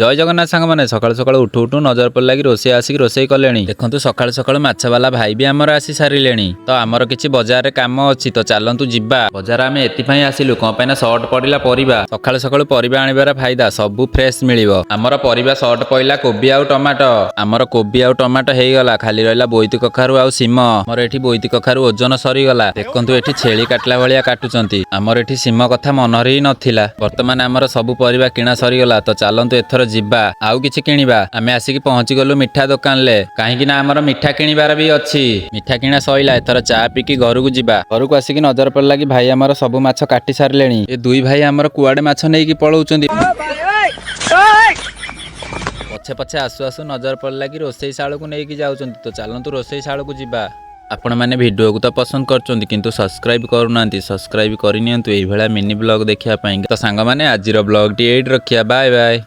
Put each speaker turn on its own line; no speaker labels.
ଜୟ ଜଗନ୍ନାଥ ସାଙ୍ଗମାନେ। ସକାଳୁ ସକାଳୁ ଉଠୁ ଉଠୁ ନଜର ପଡ଼ିଲା କି ରୋଷେଇ ଆସିକି ରୋଷେଇ କଲେଣି। ଦେଖନ୍ତୁ, ସକାଳୁ ସକାଳୁ ମାଛବାଲା ଭାଇ ବି ଆମର ଆସି ସାରିଲେଣି। ତ ଆମର କିଛି ବଜାରରେ କାମ ଅଛି, ତ ଚାଲନ୍ତୁ ଯିବା ବଜାର। ଆମେ ଏଥିପାଇଁ ଆସିଲୁ, କଣ ପାଇଁ ନା ସର୍ଟ ପଡ଼ିଲା ପରିବା। ସକାଳୁ ସକାଳୁ ପରିବା ଆଣିବାର ଫାଇଦା, ସବୁ ଫ୍ରେଶ ମିଳିବ। ଆମର ପରିବା ସର୍ଟ ପଡ଼ିଲା କୋବି ଆଉ ଟମାଟୋ। ଆମର କୋବି ଆଉ ଟମାଟୋ ହେଇଗଲା, ଖାଲି ରହିଲା ବୋଇତି କଖାରୁ ଆଉ ସିମ। ଆମର ଏଠି ବୋଇତି କଖାରୁ ଓଜନ ସରିଗଲା। ଦେଖନ୍ତୁ, ଏଠି ଛେଳି କାଟିଲା ଭଳିଆ କାଟୁଛନ୍ତି। ଆମର ଏଠି ସିମ କଥା ମନରେ ହିଁ ନଥିଲା। ବର୍ତ୍ତମାନ ଆମର ସବୁ ପରିବା କିଣା ସରିଗଲା, ତ ଚାଲନ୍ତୁ ଏଥର ଯିବା ଆଉ କିଛି କିଣିବା। ଆମେ ଆସିକି ପହଞ୍ଚି ଗଲୁ ମିଠା ଦୋକାନରେ, କାହିଁକି ନା ଆମର ମିଠା କିଣିବାର ବି ଅଛି। ମିଠା କିଣା ସଇଲା, ଏଥର ଚା ପିଇକି ଘରକୁ ଯିବା। ଘରକୁ ଆସିକି ନଜର ପଡ଼ିଲା କି ଭାଇ ଆମର ସବୁ ମାଛ କାଟି ସାରିଲେଣି। ଏ ଦୁଇ ଭାଇ ଆମର କୁଆଡେ ମାଛ ନେଇକି ପଳଉଛନ୍ତି। ପଛେ ପଛେ ଆସୁ ଆସୁ ନଜର ପଡ଼ିଲା କି ରୋଷେଇ ଶାଳକୁ ନେଇକି ଯାଉଛନ୍ତି। ତ ଚାଲନ୍ତୁ ରୋଷେଇ ଶାଳକୁ ଯିବା। ଆପଣମାନେ ଭିଡ଼ିଓକୁ ତ ପସନ୍ଦ କରୁଛନ୍ତି, କିନ୍ତୁ ସବସ୍କ୍ରାଇବ୍ କରୁନାହାନ୍ତି। ସବସ୍କ୍ରାଇବ୍ କରିନିଅନ୍ତୁ ଏଇଭଳିଆ ମିନି ବ୍ଲଗ ଦେଖିବା ପାଇଁ। ତ ସାଙ୍ଗମାନେ, ଆଜିର ବ୍ଲଗଟି ଏଇଠି ରଖିବା। Bye bye.